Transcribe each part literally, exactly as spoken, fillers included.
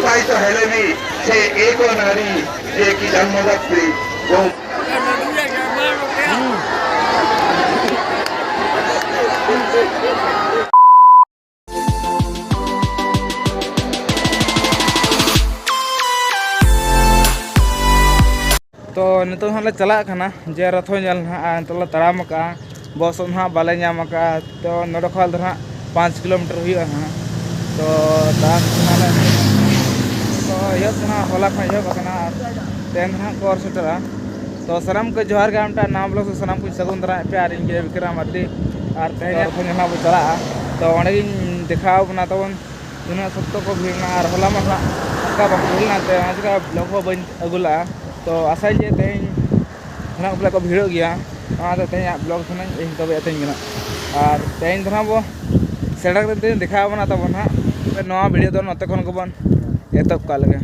उत्साहित हेले भी से एक नारी जे कि जन्मदात्री गौ ᱛᱚ ᱱᱤᱛᱚᱜ ᱦᱟᱸᱜ ᱞᱮ ᱪᱟᱞᱟᱜ ᱠᱟᱱᱟ ᱡᱮ ᱨᱚᱛᱷᱚ ᱧᱮᱞ ᱱᱟᱦᱟᱜ, ᱟᱨ ᱱᱤᱛᱚᱜ ᱞᱮ ᱛᱟᱲᱟᱢ ᱟᱠᱟᱜᱼᱟ, ᱵᱚᱥ ᱦᱚᱸ ᱱᱟᱦᱟᱜ ᱵᱟᱞᱮ ᱧᱟᱢ ᱟᱠᱟᱜᱼᱟ᱾ ᱛᱚ ᱱᱚᱰᱮ ᱠᱷᱚᱱ ᱫᱚ ᱱᱟᱦᱟᱜ ᱯᱟᱸᱪ ᱠᱤᱞᱳᱢᱤᱴᱟᱨ ᱦᱩᱭᱩᱜᱼᱟ ᱱᱟᱦᱟᱜ᱾ ᱛᱚ ᱛᱟᱲᱟᱢ ᱠᱟᱱᱟᱞᱮ᱾ ᱛᱚ ᱮᱦᱚᱵ ᱫᱚ ᱱᱟᱦᱟᱜ ᱦᱚᱞᱟ ᱠᱷᱚᱱ ᱮᱦᱚᱵ ᱟᱠᱟᱱᱟ ᱟᱨ ᱛᱮᱦᱮᱧ ᱫᱚ ᱱᱟᱦᱟᱜ ᱠᱚ ᱚᱨ ᱥᱮᱴᱮᱨᱟ᱾ ᱛᱚ ᱥᱟᱱᱟᱢ ᱠᱚ ᱡᱚᱦᱟᱨ ᱜᱮ, ᱟᱢ ᱴᱟᱜ ᱱᱟᱣᱟ ᱵᱞᱚᱜ ᱥᱮ ᱥᱟᱱᱟᱢ ᱠᱚᱧ ᱥᱟᱹᱜᱩᱱ ᱫᱟᱨᱟᱢᱮᱫ ᱯᱮᱭᱟ ᱟᱨ ᱤᱧ ᱜᱮ ᱵᱤᱠᱨᱚᱢ ᱢᱟᱨᱰᱤ᱾ ᱟᱨ ᱛᱮᱦᱮᱧ ᱨᱚᱛᱷᱚ ᱧᱮᱞ ᱱᱟᱦᱟᱜ ᱵᱚ ᱪᱟᱞᱟᱜᱼᱟ᱾ ᱛᱚ ᱚᱸᱰᱮ ᱜᱤᱧ ᱫᱮᱠᱷᱟᱣ ᱵᱚᱱᱟ ᱛᱟᱵᱚᱱ ᱛᱤᱱᱟᱹᱜ ᱥᱚᱠᱛᱚ ᱠᱚ ᱵᱷᱤᱲ ᱮᱱᱟ, ᱟᱨ ᱦᱚᱞᱟ ᱢᱟ ᱱᱟᱦᱟᱜ ᱚᱱᱠᱟ ᱵᱟᱠᱚ ᱵᱷᱤᱲ ᱞᱮᱱᱟ, ᱛᱮ ᱚᱱᱟ ᱪᱤᱠᱟ ᱵᱞᱚᱜ ᱦᱚᱸ ᱵᱟᱹᱧ ᱟᱹᱜᱩ ᱞᱮᱜᱼᱟ᱾ ᱛᱚ ᱟᱥᱟᱭᱟᱹᱧ ᱡᱮ ᱛᱮᱦᱮᱧ ᱱᱟᱦᱟᱜ ᱵᱚᱞᱮ ᱠᱚ ᱵᱷᱤᱲᱚᱜ ᱜᱮᱭᱟ, ᱚᱱᱟᱛᱮ ᱛᱮᱦᱮᱧᱟᱜ ᱵᱞᱚᱜ ᱫᱚ ᱱᱟᱦᱟᱜ ᱤᱧ ᱛᱚᱵᱮ ᱟᱹᱛᱤᱧ ᱠᱟᱱᱟ᱾ ᱟᱨ ᱛᱮᱦᱮᱧ ᱫᱚ ᱱᱟᱦᱟᱜ ᱵᱚ ᱥᱮᱴᱮᱨ ᱠᱟᱛᱮ ᱛᱮᱦᱮᱧ ᱫᱮᱠᱷᱟᱣ ᱟᱵᱚᱱᱟ ᱛᱟᱵᱚᱱ ᱱᱟᱦᱟᱜ᱾ ᱱᱚᱣᱟ ᱵᱷᱤᱰᱤᱭᱳ ᱫᱚ ᱱᱚᱛᱮ ᱠᱷᱚᱱ ᱜᱮᱵᱚᱱ ᱮᱛᱚᱦᱚᱵ ᱠᱟᱜ ᱞᱮᱜᱮ᱾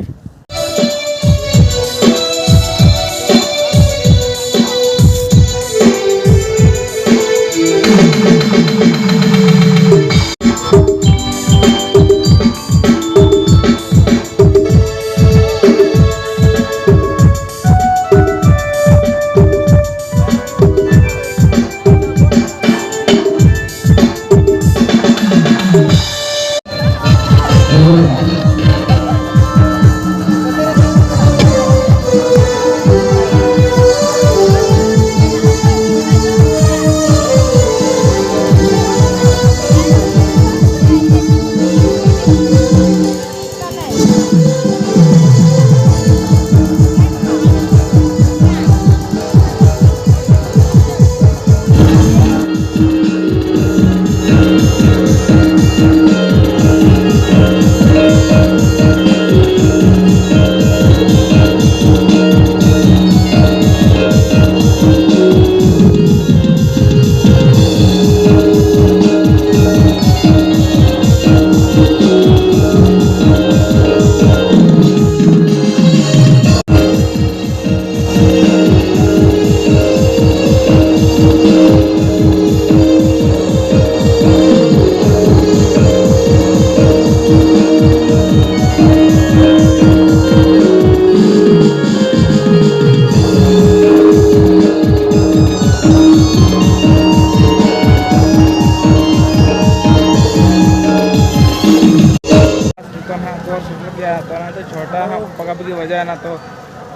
ᱵᱟᱡᱟᱣᱮᱱᱟ, ᱛᱚ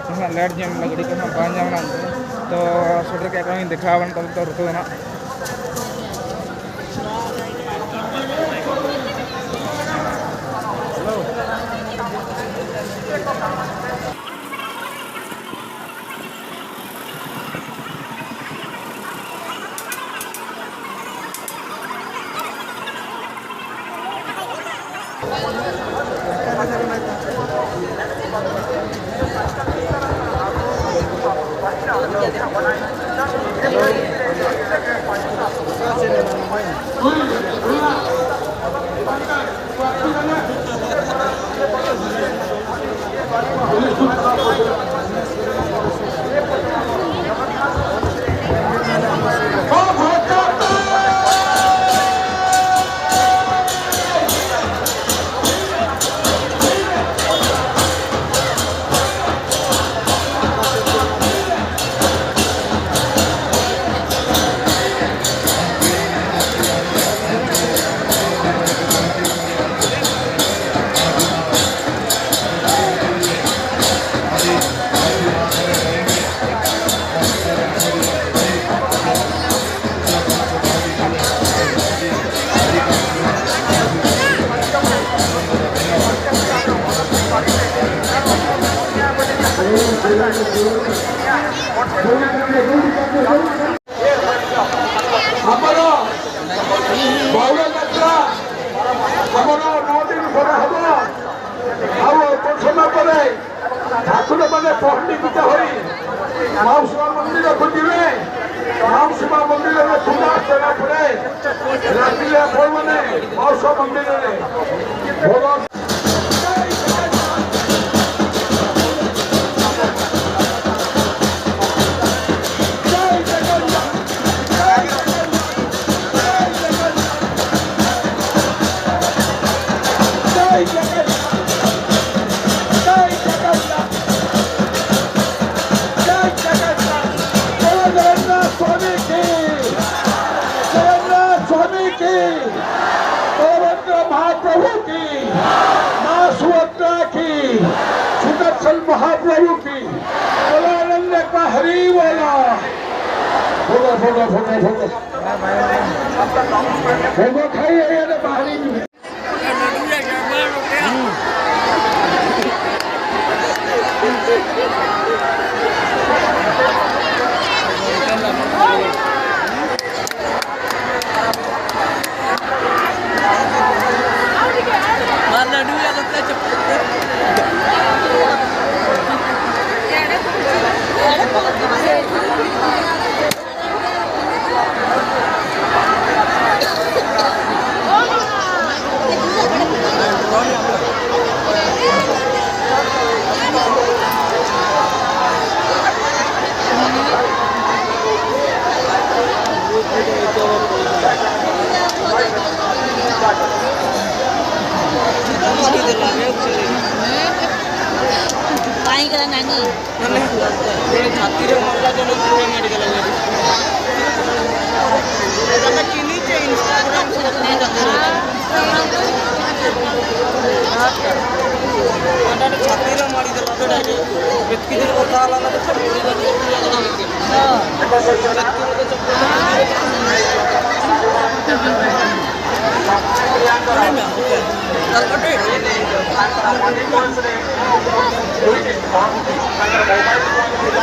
ᱱᱟᱦᱟᱜ ᱞᱮᱴ ᱧᱚᱜ ᱮᱱᱟ, ᱜᱟᱹᱰᱤ ᱠᱚᱦᱚᱸ ᱵᱟᱝ ᱧᱟᱢ ᱞᱮᱱᱟ᱾ ᱛᱚ ᱥᱮᱴᱮᱨ ᱠᱮᱫ ᱠᱚᱣᱟᱧ, ᱫᱮᱠᱷᱟᱣ ᱟᱵᱚᱱ ᱛᱟᱵᱚᱱ ᱛᱚ ᱨᱩᱴ ᱫᱚ ᱱᱟᱦᱟᱜ᱾ ଆମର ବାଉଳ ଯାତ୍ରା, ଆମର ନଅ ଦିନ ପରେ ହବ। ଆଉ ଅଳ୍ପ ସମୟ ପରେ ଠାକୁରମାନେ ପହଣ୍ଡି ବିଜେ ହୋଇ ମାଉସୀ ମା ମନ୍ଦିରକୁ ଯିବେ। ମାଉସୀ ମା ମନ୍ଦିରରେ ପୂଜା ସରିଲା ପରେ ରାତିରେ ଆପଣମାନେ ମାଉସୀ ମା ମନ୍ଦିରରେ ଭୋଗ महाप्रभु की। बोला नंद पहरी वाला। Photo, photo, photo, photo. Photo खाइए, ये तो बाहरी। ᱛᱟᱦᱮᱸ ᱠᱟᱱᱟ ᱱᱟᱹᱱᱤ᱾ ᱢᱟᱱᱮ, ᱪᱷᱟᱛᱤ ᱨᱮ ᱢᱟᱞᱫᱟ ᱡᱚᱱᱚᱢ ᱫᱤᱱ ᱨᱮ ᱢᱮᱰ ᱜᱮᱞᱟ ᱞᱟᱹᱜᱤᱫ᱾ ᱮᱴᱟᱜ ᱪᱤᱱᱤ ᱪᱮ Instagram ᱥᱮ ᱪᱮᱫ ᱠᱟᱛᱮ ᱨᱮ? ᱚᱸᱰᱮ ᱪᱷᱟᱛᱤ ᱨᱮ ᱢᱟᱲᱤ ᱫᱮᱞᱟ ᱫᱚ direct᱾ ᱵᱮᱛᱠᱤ ᱫᱤᱱ ᱠᱚ ᱛᱟᱦᱮᱸ ᱞᱮᱱᱟ ᱫᱚ ᱪᱷᱟᱛᱤ ᱨᱮ ᱢᱟᱲᱤ ᱫᱮᱞᱟ ᱫᱚ᱾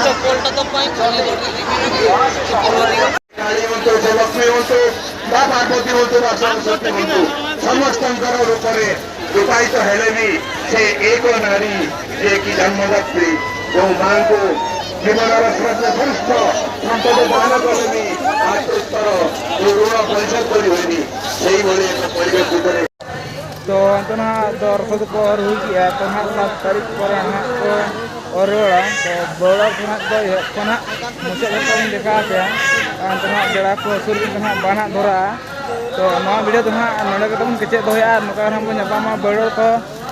ᱪᱚᱯᱚᱞ ᱴᱟ ᱛᱚ ᱯᱟᱭ ᱠᱷᱟᱹᱞᱤ ᱜᱚᱫ ᱜᱮ ᱢᱮᱱᱟᱜᱼᱟ᱾ ᱪᱚᱯᱚᱞ ᱵᱟᱹᱱᱩᱜᱼᱟ᱾ କାଳୀ ହୁଅନ୍ତୁ, ସେ ଲକ୍ଷ୍ମୀ ହୁଅନ୍ତୁ, ବା ପାର୍ବତୀ ହୁଅନ୍ତୁ, ବା ସରସ୍ୱତୀ ହୁଅନ୍ତୁ, ସମସ୍ତଙ୍କର ରୂପରେ ରୂପାୟିତ ହେଲେ ବି ସେ ଏକ ନାରୀ, ଯିଏକି ଜନ୍ମଦାତ୍ରୀ, ଯେଉଁ ମାଙ୍କୁ ଜୀବନର ସର୍ବଶ୍ରେଷ୍ଠ ସମ୍ପଦ ଦାନ କଲେ ବି ମାତୃତ୍ୱର ଯେଉଁ ଋଣ ପରିଶୋଧ କରି ହୁଏନି, ସେଇଭଳି ଏକ ପରିବେଶ ଭିତରେ। ᱛᱚ ᱱᱤᱛᱚᱜ ᱱᱟᱦᱟᱜ ᱫᱚ ᱨᱚᱥᱚᱫ ᱠᱚ ᱟᱹᱣᱨᱤ ᱦᱩᱭ ᱠᱮᱜᱼᱟ, ᱛᱚ ᱱᱟᱦᱟᱜ ᱥᱟᱛ ᱛᱟᱹᱨᱤᱠᱷ ᱯᱚᱨᱮ ᱱᱟᱦᱟᱜ ᱠᱚ ᱚᱨ ᱨᱩᱣᱟᱹᱲᱟ᱾ ᱛᱚ ᱵᱟᱹᱣᱲᱟ ᱠᱷᱚᱱᱟᱜ ᱫᱚ ᱮᱦᱚᱵ ᱠᱷᱚᱱᱟᱜ ᱢᱩᱪᱟᱹᱫ ᱫᱷᱟᱹᱵᱤᱡ ᱵᱚᱱ ᱫᱮᱠᱷᱟᱣ ᱟᱯᱮᱭᱟ᱾ ᱟᱨ ᱱᱤᱛᱚᱜ ᱱᱟᱦᱟᱜ ᱵᱮᱲᱟ ᱠᱚ ᱦᱟᱹᱥᱩᱨ ᱠᱟᱛᱮ ᱱᱟᱦᱟᱜ ᱵᱟᱱ ᱦᱟᱜ ᱫᱷᱚᱨᱟᱜᱼᱟ᱾ ᱛᱚ ᱱᱚᱣᱟ ᱵᱷᱤᱰᱤᱭᱳ ᱫᱚ ᱱᱟᱦᱟᱜ ᱱᱚᱰᱮ ᱜᱮ ᱛᱟᱵᱚᱱ ᱠᱮᱪᱮᱫ ᱫᱚᱦᱚᱭᱟ, ᱟᱨ ᱱᱚᱝᱠᱟ ᱜᱮ ᱱᱟᱦᱟᱜ ᱵᱚᱱ ᱧᱟᱯᱟᱢᱟ ᱵᱟᱹᱣᱲᱟ ᱠᱚ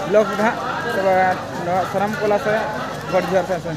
ᱵᱞᱚᱜᱽ ᱨᱮ ᱱᱟᱦᱟᱜ᱾ ᱛᱚᱵᱮ ᱱᱚᱣᱟ ᱥᱟᱱᱟᱢ ᱠᱚ ᱞᱟᱥᱮ ᱜᱚᱰ ᱡᱚᱦᱟᱨ ᱥᱮ᱾